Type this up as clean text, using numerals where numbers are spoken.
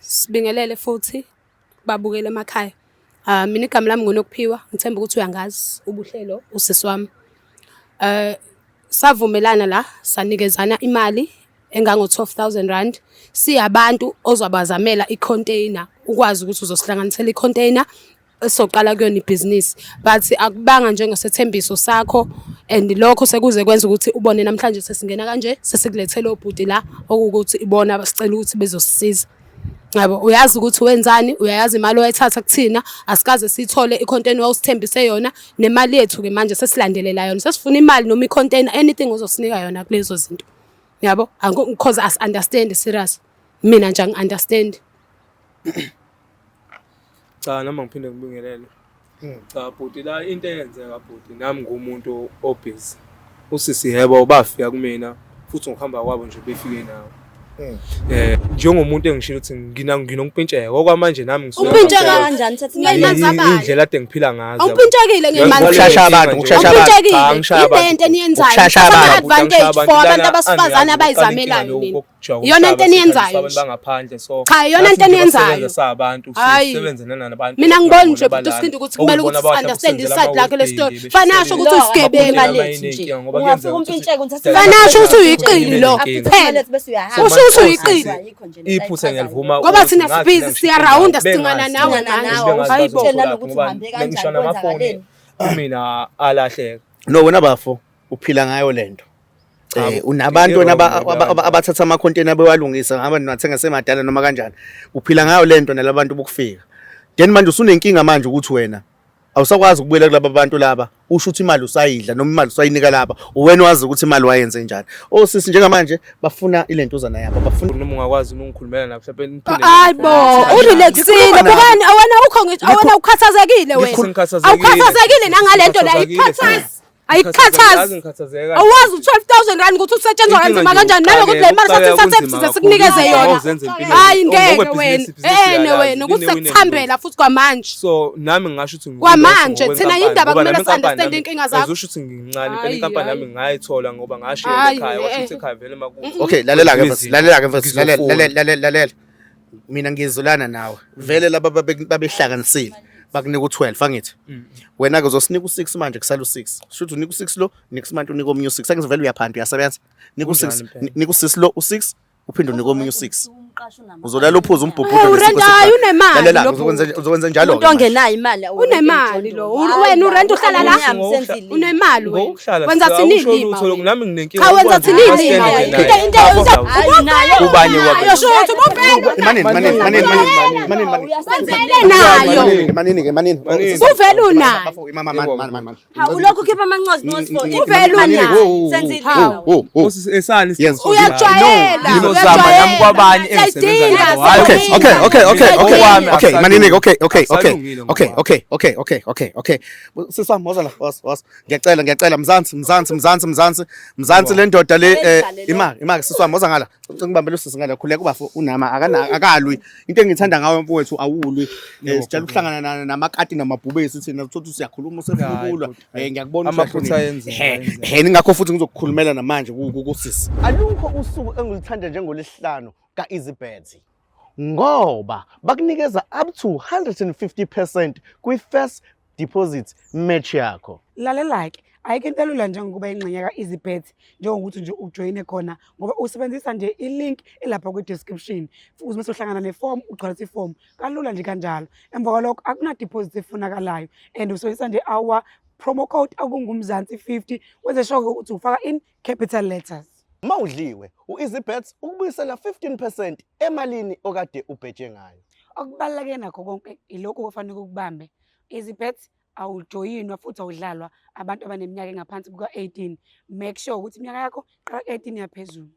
Sibingelele futhi babukele emakhaya. Mina igama lami nguNokuphiwa, ngithemba ukuthi uyangazi ubuhlelo usisi wami. Savumelana la sanikezana imali engango R12,000 siyabantu ozobazamela i-container, ukwazi ukuthi uzosihlanganisela i-container esizoqala kuyona ibhizinisi, but akubanga njengosethembiso sakho, and lokho sekuze kwenza ukuthi ubone namhlanje sesingena kanje, sesikulethele obhuti la okuwukuthi ibona sicela ukuthi bezosisiza. Yabo, uyazi ukuthi wenzani, uyayazi imali owayithatha kuthina, asikaze siyithole i-container owawusithembise yona, nemali yethu-ke manje sesilandelela yona, sesifuna imali noma i-container, anything ozosinika yona kulezo zinto. Yabo, because asi-understand serious. Mina nje angi-understand. Cha, noma ngiphinde ngibingelele. Cha bhuti, la into eyenzeka bhuti, nami ngumuntu obhizi. Usisi yebo bafika kumina futhi ngokuhamba kwabo nje befike nawo. Njengomuntu engishilo ukuthi nginokumpintsheka okwamanje nami ngisuke Umpintsheka kanjani? Thatha imali. Ngey'mali zabantu. Indlela ade ngiphila ngazo. Awumpintshekile ngey'mali. Ukushasha abantu, ukushasha abantu. Awumpintshekile. Cha, ngishaya abantu. Ile nto eniyenzayo. Ukushasha Thatha abantu. ama-advantage for abantu abasifazane abayizamelayo nina. Iyona nto eniyenzayo abantu nje. bangaphandle, so Cha, iyona nathi nto nje eniyenzayo. basebenza sabantu, Hhayi. sisebenze nanabantu. Mina ngiboni nje Abona bhuti uSkhindi ukuthi balana. kumele ukuthi Okuyibona si-understand abasebenzela i-side lakhe le story. amahoteli, Fana asho ukuthi Lo, uyisigebengu. imali yethu nje. Ngoba Ungafika kuyenzeka ukuthi umpintsheke uthathe Fana asho ukuthi uyiqili lo. Inkinga. Phela. bese uyahamba. Usho ukuthi uyiqili. Ayikho nje lento Iphutha ngiyalivuma Ngoba ukuthi thina ngathi sibhizi, ngisho siyarawunda, bengazi sicingana nawe bengazi manje. bengazi Hayi bo. bazotholaphi, Nanokuthi ngoba uhambe kanjani, ngisho namafoni kwenzakaleni. kumina alahleka. No, wena bafo, uphila ngayo lento. Cha, Unabantu wena i-wrong ngoba abathatha ama-container bewalungisa, ngabe niwathenga semadala noma kanjani. Uphila ngayo lento nalabantu bokufika. Then manje usunenkinga manje ukuthi wena awusakwazi ukubuyela kulaba bantu laba, usho ukuthi imali usayidla noma imali usayinika laba, uwena wazi ukuthi imali wayenze njani. Osisi njengamanje bafuna ilentuzana yabo, bafuna Noma ungakwazi ungikhulumela nabo mhlawumbe niphinde. Hayi bo, urelaxile. Ngikhuluma nawe. Bukani, awena ukho ngisho, awena ukhathazekile wena. Ngikhathazekile. Awukhathazekile nangale nto la, Ngikhathazekile. ayikukhathazi. Ayikukhathazi. Ngikhathazeka. Awazi u-R12,000 ukuthi usetshenzwa Inkinga kanzima nje kanjani nalokuthi le mali ukuxakeka sathe kunzima size sikunikeze kakhulu. yona. Awuzenza empilweni. Hayi, ngeke Ngoba wena. ibhizinisi Ene uyalazi, wena ukuthi line-win and sekuthambela futhi kwamanje. So nami ngingasho ukuthi Kwamanje, thina yindaba kumele si-understand iy'nkinga zakho. Uzosho ukuthi ngincane impela Hhayi, inkampani hhayi. yami ngayithola ngoba ngashiya Hhayi, ekhaya, washo eh. ukuthi ekhaya vele maku Okay, lalela ke mfethu, lalela ke mfethu, lalela, Ngizofuna. lalela, lalela, lalela. Mina ngizolana nawe. Vele laba babehlanganisile. Bakunika u12 angithi. Wena ke uzosinika u6 manje, kusala u6. Shuthi unika u6 lo, next month unika omunye u6. Angizivele uyaphanda, uyasebenza. Nika u6, Kunjalo impela. nika u6 lo u6, uphinde unike omunye u6. Uzolala uphuza umbhubhudo. Hey, urenta, hayi, unemali Lalela, lo. uzokwenza njalo. Umuntu ongenayo imali. Unemali lo. Wena urenta uhlala la? Unemali wena. Ngokuhlala Wenza sika, thina awusho iy'lima lutho lokhu, wena. nami nginenkinga. Cha, wenza thina iy'lima Ngikwazi wena. nje Into naye. Kubanye kwabanye. Yosho ukuthi ubuvele Manini, manini, manini, manini, manini, manini. wenzele nayo. Manini, manini ke, manini. Manini. Uvele unayo. Bafo, mama, mani, mani, mani, mani. Ulokhu ukhipha amancozi ncozi for Uvele unayo. Senzile. Hawu. Oh, oh. Osisi esani. Yes. Uyajwayela. Ngizozama nami kwabanye engisebenza Siyayidinga, nabo. Hhayi, Okay. Ngokwami Okay, manini, okay. akusalungile Okay, ngokwami. okay. Sisi wami, woza la, woza, woza. Ngiyacela, ngiyacela, Mzansi, Mzansi, Mzansi, Mzansi. Mzansi, le ndoda le ima, ima sisi wami, woza ngala. Ngibambele usisi ngala, khuleka ubafo unama akana akalwi. Into engithanda ngawe mfowethu, awulwi. Sijala ukuhlangana namakati namabhubesi thina, uthothi siyakhuluma usefuna ukulwa. Ngiyakubona Amaphutha usuyahlonipha. ayenzeka, ayenzeka. He, ningakho futhi ngizokukhulumela namanje kusisi. Alukho usuku engilithanda njengolesihlanu ka-EasyBet ngoba bakunikeza up to 150% kwi-first deposit match yakho. Lalela-ke, ayikho into elula njengokuba ingxenye ka-EasyBet, njengokuthi nje ujoyine khona, ngoba usebenzisa nje i-link elapha kwi-description, futhi mase uhlangana ne-form, ugcwalisa i-form kalula nje kanjalo. Emva kwalokho akuna-deposit efunakalayo and usebenzisa nje our promo code okunguMzansi 50, wenze sure ukuthi ufaka in capital letters. Uma udliwe, u-EasyBet ukubuyisela 15% emalini okade ubheje ngayo. Okubaluleke nakho konke ilokhu okufanele ukubambe: EasyBet awujoyinwa futhi awudlalwa abantu abaneminyaka engaphansi kuka-18. Make sure ukuthi iminyaka yakho qala ku-18 yaphezulu.